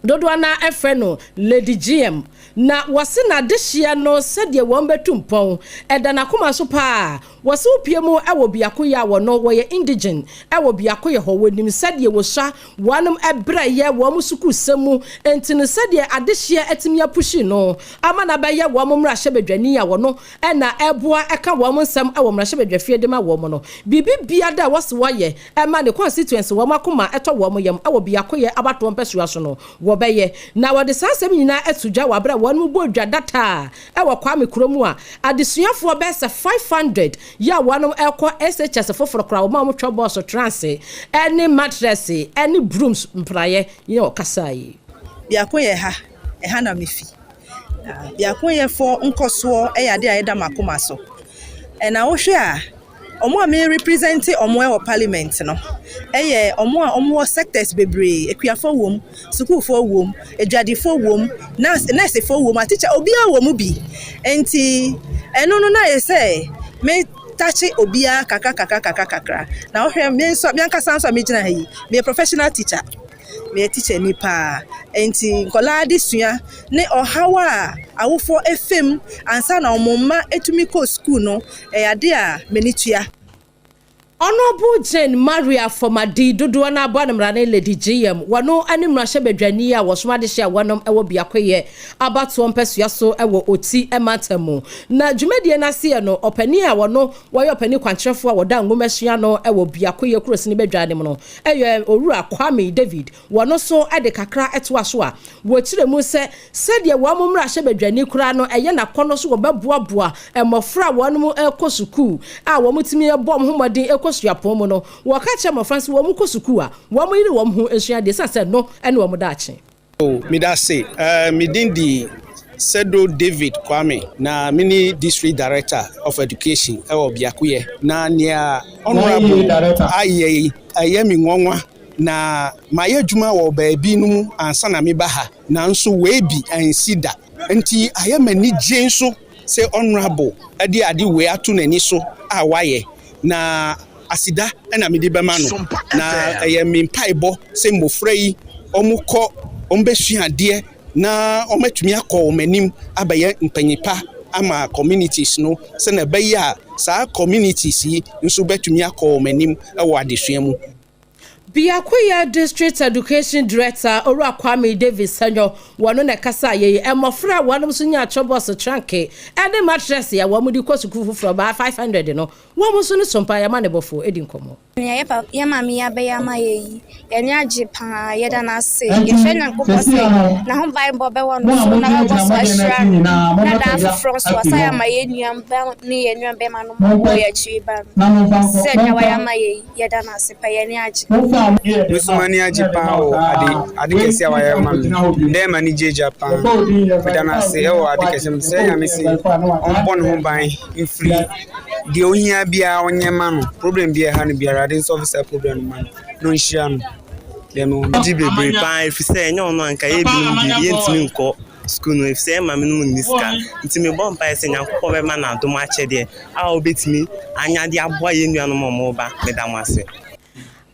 [SPEAKER 2] Dodoɔ no ara frɛ no Lady GM. Na wɔse n'adehyeɛ no sɛdeɛ wɔn bɛtu mpɔn, ɛda n'akoma so paa. Wɔse wopue mu wɔ biakoyɛ a wɔno wɔyɛ indigene wɔ biakoyɛ hɔ, wɔnim sɛdeɛ wɔsua, wɔnom brɛ yɛ wɔn sukuusɛm mu, nti no sɛdeɛ adehyeɛ atumi apushi no ama no abɛyɛ wɔn mmarahyɛbadwani a wɔno na ɛboa ka wɔn nsɛm wɔ mmarahyɛbadwafie de ma wɔn no, biribi biada a wɔse wɔyɛ ma ne constituency wɔn akoma tɔ wɔn yam wɔ biakoyɛ abatoɔ mpɛsoa so no, wɔbɛyɛ. Na wɔde saa nsɛm nyinaa ato dwa wɔ aberɛ a wɔnom bɔɔ dwa dataa wɔ Kwame kuro mu a adesuafoɔ bɛyɛ sɛ 500 yɛ a wɔnom rekɔ SHS foforɔ koraa wɔn a wɔtwa bɔɔso, transe ne matrɛse ne brooms mpraeɛ yɛ ɔkasaa yi.
[SPEAKER 9] Biakoyɛ ha, ɛha na mefi. Na biakoyɛfoɔ nkɔsoɔ yɛ adeɛ a ɛda m'akoma so. Ɛna wohwɛ a, Wɔn a me represent wɔn wɔ parliament no yɛ wɔn a wɔwɔ sectors bebree, akuafoɔ wɔ mu, sukuufoɔ wɔ mu, adwadifoɔ wɔ mu, nurse nursefoɔ wɔ mu, atikya obiara wɔ mu bi. Nti ɛno no na ayɛ sɛ me touch obiara kakra kakra kakra kakra. Na wohwɛ me nso, me ankasa nso a megyina ha yi, meyɛ professional teacher. Meyɛ teacher ni paa. Nti nkɔlaa adesua ne ɔhaw a awofoɔ efam ansa na wɔn mma etumi kɔ sukuu no, ɛyɛ ade a m'ani tua.
[SPEAKER 2] Honourable Jane Maria Fɔmadi, dodoɔ no abɔ no mmara ne Lady GM, wɔno ne mmarahyɛbadwani a wɔsom adehye a wɔnom wɔ biakoyɛ abatoɔ mpɛsua so wɔ Oti mantam mu. Na dwumadie no aseɛ no, ɔpanin a wɔno wɔyɛ ɔpanin kwankyerɛfoɔ a wɔda nwomasua no wɔ biakoyɛ kurosini badwa no mu no yɛ Owura Kwame David. Wɔno nso de kakra toa so a wɔkyerɛ mu sɛ sɛdeɛ wɔn mmarahyɛbadwani koraa no ɛyɛ n'akɔnnɔ so wɔbɛboaboa mmɔfra a wɔn rekɔ sukuu a wɔtumi bɔ wɔn ho mmɔden kɔ suapɔn mu no. Wɔka kyerɛ mmɔfra no sɛ wɔn kɔ sukuu a, wɔn yere wɔn ho nsua adeɛ ɛsiane sɛ ɛno ne wɔn daakye.
[SPEAKER 10] Oh, medase. Me din di Sedo David Kwame, na me ne District Director of Education wɔ Biakoyɛ. Na nea Honourable ayɛ yi, ɛyɛ me nwanwa. Na mayɛ adwuma wɔ baabi no mu ansa na meba ha, nanso wei bi ansi da. Nti ayɛ m'anigye nso sɛ Honourable de ade wei ato n'ani so a wayɛ. Na aseda na mede bɛma no. Na ɛyɛ me mpaebɔ sɛ mmofra yi wɔkɔ, wɔbɛsua adeɛ na wɔatumi akɔ wɔn anim abɛyɛ mpanyin pa ama communities no, sɛnea ɛbɛyɛ a saa communities yi nso bɛtumi akɔ wɔn anim wɔ adesua mu.
[SPEAKER 2] Biakoyɛ District Education Director, Owura Kwame Davis Sanyo, wɔno na ɛkasa yei. Mmɔfra a wɔnom nso nya kyɔbɔs, tranke ne matress a wɔn de kɔ sukuu foforɔ baa 500 no, wɔn nso ne Sompa yɛma ne bɔfoɔ di nkɔmmɔ.
[SPEAKER 11] Nea yɛ papa, yɛ maame yi abɛyɛ ama yɛ yi, yɛn ani agye paa. Yɛda no ase. Yɛsrɛ Nyankopɔn sɛ n'ahobaebɔ bɛwɔ no so na ɔbɛkɔ so ahyira no, na daa foforɔ nso wasan ama yɛn nua mma ne yɛn nua bɛrima nom a wɔwɔ yɛn akyiri ba no. Sɛ nea wayɛ ama yɛ yi, yɛda no ase paa. Yɛn ani agye.
[SPEAKER 12] Me nso m'ani agye paa wɔ ade ade kɛse a wayɛ ama me. Dɛn m'ani gye gya paa. Meda no ase wɔ ade kɛse mu. Srɛ Nyame se ɔmbɔ ne ho ban mfiri deɛ ohia biara ɔnyɛ ma no. Problem biara ɛha no biara, Awurade nsɔlve saa problem no ma no na ɔnhyira no. Deɛ mewɔ no.
[SPEAKER 13] Gye bebree paa efisɛ ɛnyɛ ɔno a anka yɛn binom deɛ yɛntumi nkɔ sukuu no efisɛ yɛn maame nom nni sika. Nti mebɔ mpaeɛ sɛ Nyankopɔn bɛma no adom akyɛdeɛ a ɔbɛtumi anya de aboa yɛn nuanom a wɔreba. Meda mo ase.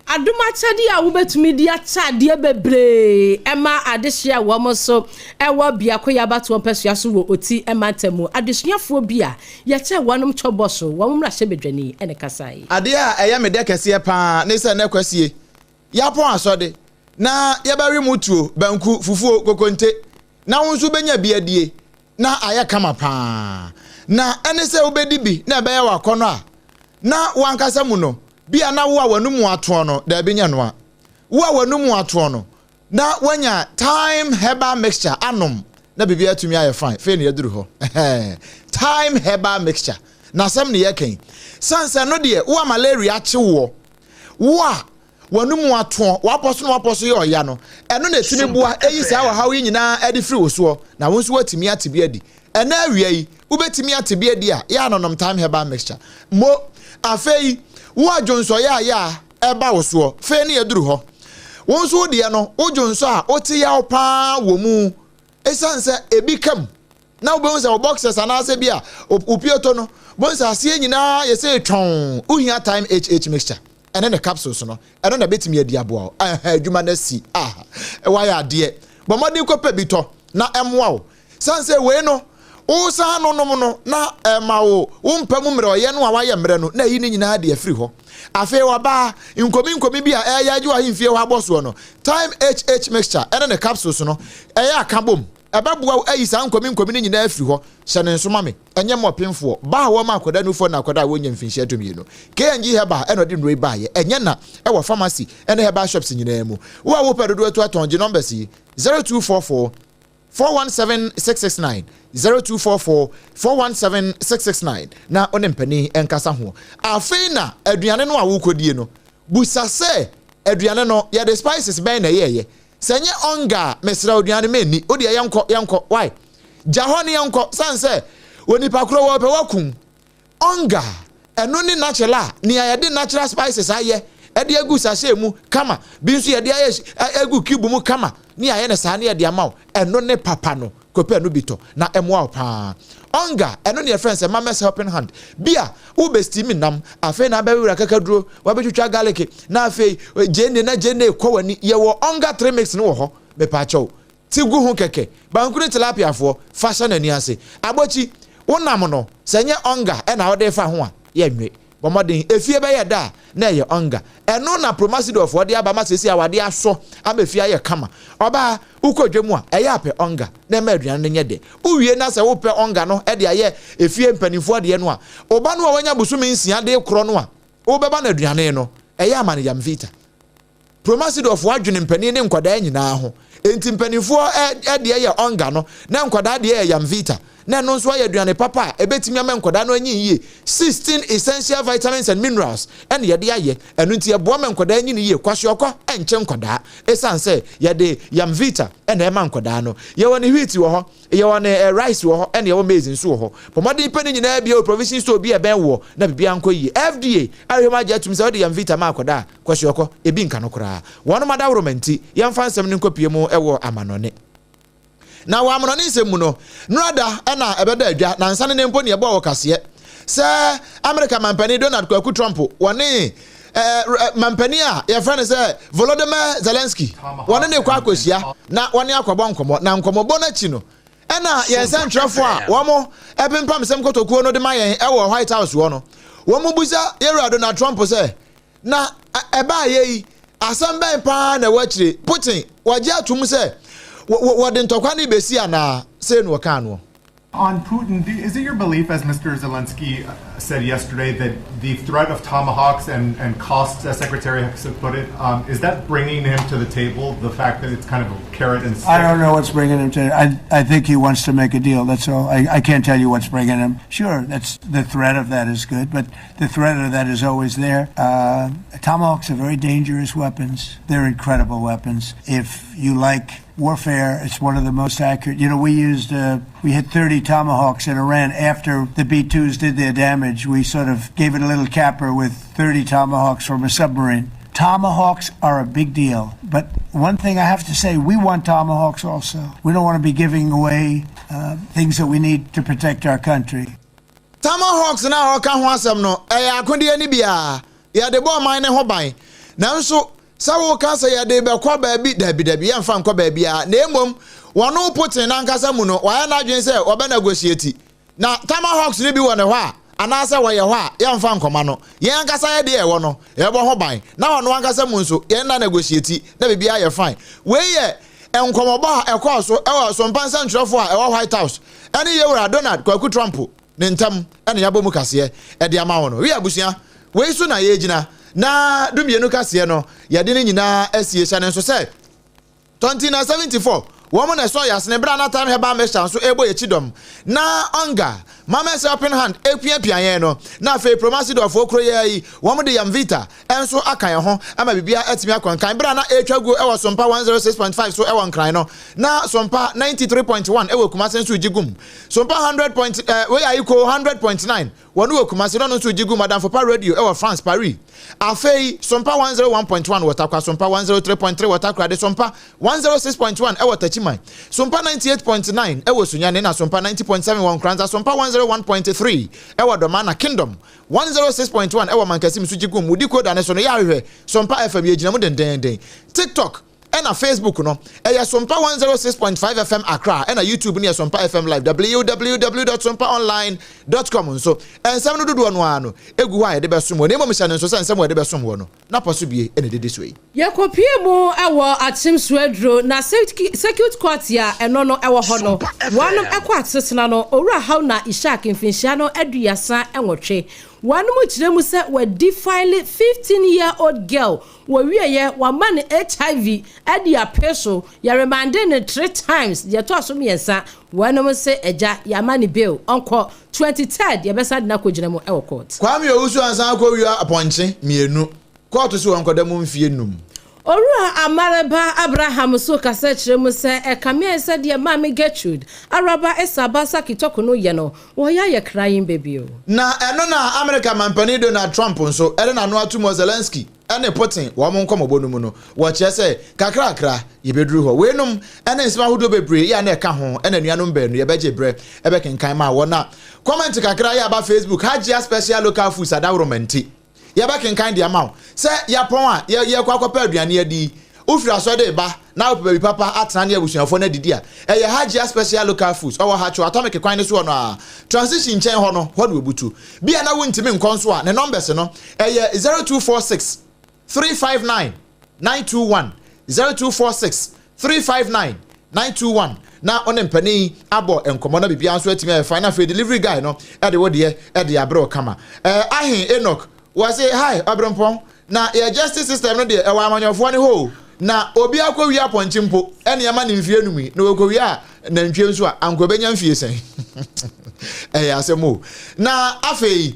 [SPEAKER 2] Adom akyɛdeɛ a wobɛtumi de akyɛ adeɛ bebree ma adehyeɛ a wɔn nso wɔ biakoyɛ abatoɔ mpasua so wɔ Oti mantam mu. Adesuafoɔ bi a yɛkyɛɛ wɔnom kyɔbɔ so, wɔn mmarahyɛbadwani na ɛkasaeɛ.
[SPEAKER 1] Adeɛ a ɛyɛ me dɛ kɛseɛ pa ara ne sɛ nnɛ Kwasie, yɛapɔn asɔde na yɛbɛwe mo tuo, banku, fufuo, kokonte, na wo nso wobɛnya bi adie na ayɛ kama pa ara. Na ɛne sɛ wobɛdi bi na ɛbɛyɛ wo akɔnnɔ a, na wo ankasa mu no, bi a na wo a w'anomu atoɔ no, daabi nyɛ noa. Wo a w'anomu atoɔ no, na woanya thyme herbal mixture anom na biribi atumi ayɛ fine. Fei na yɛaduru hɔ. Thyme herbal mixture. Na asɛm ne yɛka yi. Sane sɛ no deɛ, wo a malaria akye woɔ, wo a w'anomu atoɔ, w'apɔ so na w'apɔ so yɛ ɔya no, ɛno na ɛtumi boa yi saa ɔhaw yi nyinaa de firi wo soɔ, na wo nso woatumi ate bi adi. Ɛnnɛ awia yi, wobɛtumi ate bi adi a, yɛ a nonom Thyme Herbal Mixture. Mo, afei, wo a dwonsɔyɛ a yɛ a ɛba wo soɔ, fei ne yɛduru hɔ. Wo nso wo deɛ no, wo dwonsɔ a, wote yaw pa ara wɔ mu, ɛsiane sɛ ebi ka mu, na wobɛhu sɛ wo boxers anaasɛ bi a wo pioto no, bohu sɛ aseɛ nyinaa yɛ sɛ twɔn, wohia Thyme HH Mixture. Ɛne ne capsules no, ɛno na ɛbɛtumi adi aboa wo. Ɛhɛ, adwuma no asi. Ah, wayɛ adeɛ. Bɔ mmɔden kɔpɛ bi tɔ na ɛmmoa wo. Sane sɛ wei no, wosan no nom no na ɛma wo wo mpa mu mmerɛ ɔyɛ no a wayɛ mmerɛ no na ɛyi ne nyinaa de afiri hɔ. Afei wabaa, nkomi nkomi bi a ɛyɛ agye w'ahemfie hɔ abɔ soɔ no, Thyme HH mixture ɛne ne capsules no, ɛyɛ aka bom. Ɛbɛboa wo ayi saa nkomi nkomi no nyinaa afiri hɔ. Hyɛ no nso ma me. Ɛnyɛ mma ɔpemfoɔ, baa a wɔma akwadaa nufoɔ na akwadaa a wɔnnya mfinhyia dumienu. KNG Herbal na ɔde nnuro yi baeɛ. Ɛnyɛ na, ɛwɔ pharmacy ne herbal shops nyinaa mu. Wo a wopɛ dodoɔ atu atɔn, gye numbers yi, 0244 417 669, 0244 417 669 na wo ne mpanin nkasa ho. Afei na aduane no a worekɔdie no, busa sɛ aduane no yɛde spices bɛn na ɛyɛeɛ? Sɛ ɛnyɛ ɔnga a, mesrɛ wo aduane menni. Wo deɛ yɛnkɔ, yɛnkɔ. Why? Gya hɔ ne yɛnkɔ. Sane sɛ onipa korɔ wɔrepɛ wakum. Ɔnga, ɛno ne natural a, nea yɛde natural spices ayɛ, ɛde agu sachet mu kama, bi nso yɛde ayɛ agu cube mu kama, ne yɛayɛ no saa ne yɛde ama wo. Ɛno ne papa no. Kɔpɛ ɛno bi tɔ na ɛmmoa wo paa. Onga, ɛno ne yɛfrɛ no sɛ mama's helping hand. Bi a wobɛ steam nam, afei na abɛwewere akakaduro, wabɛtwitwa garlic, na afei gyeene na gyeene kɔ w'ani. Yɛwɔ Onga 3 mix no wɔ hɔ. Mepaakyɛw, ti gu ho kɛkɛ. Banku ne tilapia foɔ, fa hyɛ n'ani ase. Abɔkyi, wo nam no, sɛ ɛnyɛ Onga na wode fa ho a, yɛnwe. Bɔ mmɔden, efie bɛyɛ dɛ a, na ɛyɛ ɔnga. Ɛno na Promasidorfoɔ de aba ma seesei awadeɛ asɔ ama efie ayɛ kama. Ɔbaa, wokɔ dwa mu a, ɛyɛ a pɛ ɔnga na ɛma aduane no nyɛ dɛ. Wowie na sɛ wopɛ ɔnga no de ayɛ efie mpanimfoɔ deɛ no a, wo ba no a wanya bosome nsia de rekorɔ no a, wobɛba no aduane no, ɛyɛ a ma no Yamvita. Promasidorfoɔ adwene mpanin ne nkwadaa nyinaa ho. Enti mpanimfoɔ deɛ yɛ Onga no, na nkwadaa deɛ yɛ Yamvita. Na ɛno nso ayɛ aduane papa a ɛbɛtumi ama nkwadaa no anyin yie. 16 essential vitamins and minerals na yɛde ayɛ. Ɛno nti ɛboa ma nkwadaa nyini yie. Kwashiorkɔ nkyɛ nkwadaa ɛsiane sɛ yɛde Yamvita na ɛma nkwadaa no. Yɛwɔ ne wheat wɔ hɔ. Yɛwɔ ne eh, rice wɔ hɔ ɛna yɛwɔ maize nso wɔ hɔ. Bɔ mmɔden pɛ ne nyinaa bi wɔ provision store bi a ɛbɛn woɔ na biribiara nkɔ yie. FDA ahwehwɛ mu agye atum sɛ wode Yamvita ma akwadaa a, kwashiorkɔ, ebi nka no koraa. Wɔnom adaworoma nti, yɛmfa nsɛm no nkɔpue mu wɔ amanɔne. Na wɔ amanɔne nsɛm mu no, nnora da na ɛbɛda adwa, nansa ne nnɛ mpo ne yɛbɔɔ wɔ kaseɛ sɛ Amerika mampanin Donald Kwaku Trump wɔne mampanin a yɛfrɛ no sɛ Volodymyr Zelensky wɔne ne kɔ akɔhyia na wɔne akɔbɔ nkɔmmɔ na nkɔmmɔbɔ no akyi no ɛna yɛn nsɛntwerɛfoɔ a wɔn ɛpempam nsɛm kotokuo no de ma yɛn ɛwɔ White House hɔ no wɔn busa yɛwura Donald Trump sɛ na ɛbaa yɛ yi asɛm bɛn paa na ɛwɔ akyire Putin wɔgye atom sɛ wɔde ntɔkwa no bɛsi anaa sei na wɔkaa noɔ.
[SPEAKER 14] On Putin, do, is it your belief, as Mr. Zelensky said yesterday, that the threat of tomahawks and, and costs, as Secretary Hegseth put it, um, is that bringing him to the table? The fact that it's kind of a carrot and stick?
[SPEAKER 15] I don't know what's bringing him to. I, I think he wants to make a deal. That's all. I, I can't tell you what's bringing him. Sure, that's the threat of that is good, but the threat of that is always there. Uh, tomahawks are very dangerous weapons. They're incredible weapons. If you like warfare. It's one of the most accurate. You know, we used, uh, we hit 30 Tomahawks in Iran after the B 2s did their damage. We sort of gave it a little capper with 30 Tomahawks from a submarine. Tomahawks are a big deal. But one thing I have to say, we want Tomahawks also. We don't want to be giving away uh, things that we need to protect our country.
[SPEAKER 1] Tomahawks no a ɔka ho asɛm no, ɛyɛ akodeɛ no bi a yɛde bɔ ɔman no ho ban. Nanso Sɛ woka sɛ yɛde rebɛkɔ baabi, dabi, dabi, yɛmfa nkɔ baabiara, na mmom wɔne Putin ankasa mu no, wayɛ n'adwene sɛ wɔbɛnegotiate. Na Tomahawks no bi wɔ ne hɔ a, anaasɛ wɔyɛ hɔ a, yɛmfa nkɔma no. Yɛn ankasa yɛ deɛ ɛwɔ no, yɛbɛbɔ ho ban. Na ɔno ankasa mu nso, yɛn na negotiate, na biribiara yɛ fine. Wei yɛ nkɔmmɔbɔ a ɛkɔɔ so wɔ Sompa nsɛntwerɛfoɔ a ɛwɔ White House ne Yɛwura Donald Kwaku Trump ne ntam na yɛabɔ mu kaseɛ de ama wo no. Wi abusua, wei so na yɛgyina na dumienu kaseɛ no yɛde ne nyinaa asie. Hyɛ no nso sɛ 1974 wɔn na ɛsɔɔ yɛn asene berɛ a na Time Herbal Mixture nso rebɔ yɛn kyidɔm na Onga, Mama's Helping Hand repiapia yɛn no, na afei Promasidorfoɔ kuro yi ara yi wɔn de Yamvita nso aka yɛn ho ama biribiara atumi akɔ nkan. Berɛ a na ɛretwa guo wɔ Sompa 106.5 so wɔ Nkran no, na Sompa 93.1 wɔ Kumase nso regye gum. Sompa 100 point, eh, wei Ayiko 100.9 wɔn wɔ Kumase na ɔno nso regye gum. Adamfo Pa Radio wɔ France, Paris. Afei Sompa 101.1 wɔ Tarkwa, Sompa 103.3 wɔ Takoradi, Sompa 106.1 wɔ Techiman, Sompa 98.9 wɔ Sunyani na Sompa 90.7 wɔ Nkoranza, Sompa 101.3 wɔ Dɔmaa na Kingdom 106.1 wɔ Mankasim nso gye gum. Wo decoder no so no, yɛ ahwehwɛ Sompa FM, yɛgyina mu dendeenden. TikTok ɛna Facebook no, ɛyɛ Sompa 106.5 FM Accra, ɛna YouTube no yɛ Sompa FM Live, www.sompaonline.com nso. Nsɛm no dodoɔ no ara no, ɛgu hɔ a yɛde bɛsom wɔ, na mmom hyɛ no nso sɛ nsɛm a yɛde bɛsom wɔ no, na pɔ so bie na ɛdidi so yi.
[SPEAKER 2] Yɛkɔpuee mu wɔ Akyem Suaduro na Circuit Court a ɛno no ɛwɔ hɔ no, wɔnom ɛkɔ asetena no, Owura Hauna Ishaq mfinhyia no 38, wɔnom kyerɛ mu sɛ wadi file 15 year old girl, wɔwieɛ wama no HIV adi apee so, yɛremande no three times, deɛ ɛtɔɔ so mmiɛnsa, wɔnom se agya yɛama no bail ɔnkɔ, 23rd yɛbɛsan de no akɔgyina mu wɔ court.
[SPEAKER 1] Kwame Owusu ansan akɔwia apɔnkye mienu. Kɔɔto se ɔnkɔda mu mfie num.
[SPEAKER 2] Owura Amareba Abraham nso kasa kyerɛ mu sɛ ɛkame ayɛ sɛ deɛ Maame Gertrude Araba Esaba Sakitoko no yɛ no, wɔyɛ ayɛ crying baby o.
[SPEAKER 1] Na ɛno na Amerika manpanin Donald Trump nso de n'ano ato mu wɔ Zelensky ne Putin wɔn nkɔmmɔbɔ no mu no, wɔkyerɛ sɛ kakrakra yɛbɛduru hɔ. Weinom ne nsɛm ahodoɔ bebree yi a na ɛka ho na anuanom baanu yɛbɛgye berɛ bɛkenkan maa wɔn. Na comment kakra yi aba Facebook, Hajia Special Local Foods adaworoma nti. Yɛbɛkenkan de ama wo. Sɛ yɛapɔn a, yɛ, yɛrekɔ akɔpɛ aduane adi yi, wofiri asɔre reba na wopɛ baabi papa atena ne abusuafoɔ no adidi a, ɛyɛ Hajia Special Local Foods. Ɔwɔ Hacho Atomic kwan no so hɔ no ara, Transition nkyɛn hɔ no, hɔ na wɔbutu. Bi a na wontumi nkɔ nso a, ne numbers no, ɛyɛ 0246 359 921, 0246 359 921 na wo ne mpanin yi abɔ nkɔmmɔ na biribiara nso atumi ayɛ fine na afei delivery guy no de wo deɛ de abrɛ wo kama. Eh, Ahen Enoch, wɔse hi Ɔberempɔn, na yɛ justice system no deɛ ɛwɔ amanyɔfoɔ no hɔ o, na obi akɔwie apɔnkye mpo ɛne ɛma no mfie num yi, na ɔkɔwie a nantwie nso a anka ɔbɛnya mfie sɛn? Ɛyɛ asɛm o. Na afei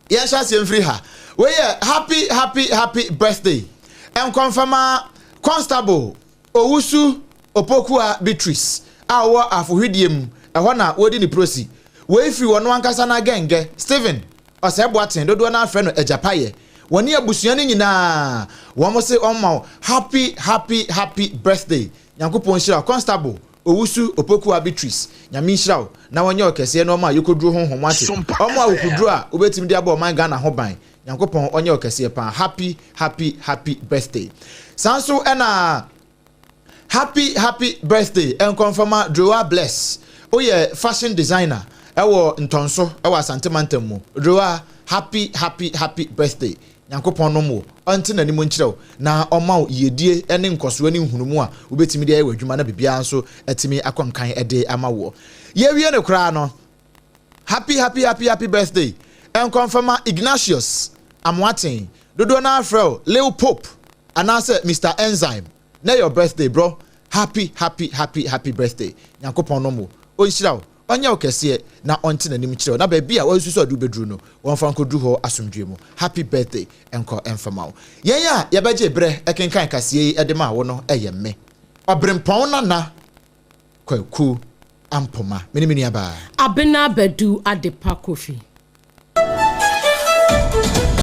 [SPEAKER 1] yɛnhyɛ aseɛ mfiri ha. Wei yɛ happy happy happy birthday nkɔmfama Constable Owusu Opokua Beatrice a ɔwɔ Afohwedeɛ mu, ɛhɔ na wɔredi ne prosi. Wei firi ɔno ankasa n'agɛngɛ, Stephen Ɔsɛe Boateng, dodoɔ no ara frɛ no Agya Payɛ. Wɔne abusua no nyinaa, wɔn se wɔn ma wo happy happy happy birthday. Nyankopɔn nhyira wo Constable Owusu Opokua Beatrice. Nyame nhyira wo na ɔnyɛ wo kɛseɛ na ɔma ayɔkɔduro honhom ate. Ɔma wo akokoduro a wobɛtumi de abɔ ɔman Ghana ho ban. Nyankopɔn ɔnyɛ wo kɛseɛ paa happy happy happy birthday saa nso ɛna happy happy birthday nkɔmfama Droa Bless woyɛ fashion designer ɛwɔ Ntɔnso ɛwɔ Asante mantam mu Droa happy happy happy birthday Nyankopɔn nom wo ɔnte n'anim nkyerɛ wo na ɔma wo yiedie ne nkɔsoɔ ne nhunumu a wobɛtumi de ayɛ w'adwuma na biribiara nso atumi akɔ nkan de ama woɔ yɛwie no koraa no Happy happy happy happy birthday Nkɔmfama Ignatius Amoaten, dodoɔ no ara frɛ wo Lil Pope anaasɛ Mister Enzyme, nɛ your birthday brɔ, happy happy happy happy birthday, Nyankopɔn nom wo, ɔnhyira wo, ɔnyɛ wo kɛseɛ na ɔnte n'anim nkyerɛ wo na baabi a wasusu sɛ ɔde wo bɛduru no wɔmfa nkɔduru hɔ asomdwoeɛ mu, happy birthday nkɔ mfama wo. Yɛn a yɛbɛgye berɛ kenkan kaseɛ yi de maa wo no yɛ me, Ɔberempɔn Nana Kwaku Ampoma, me ne me nuabaa.
[SPEAKER 2] Abena Badu Adepa Kofi.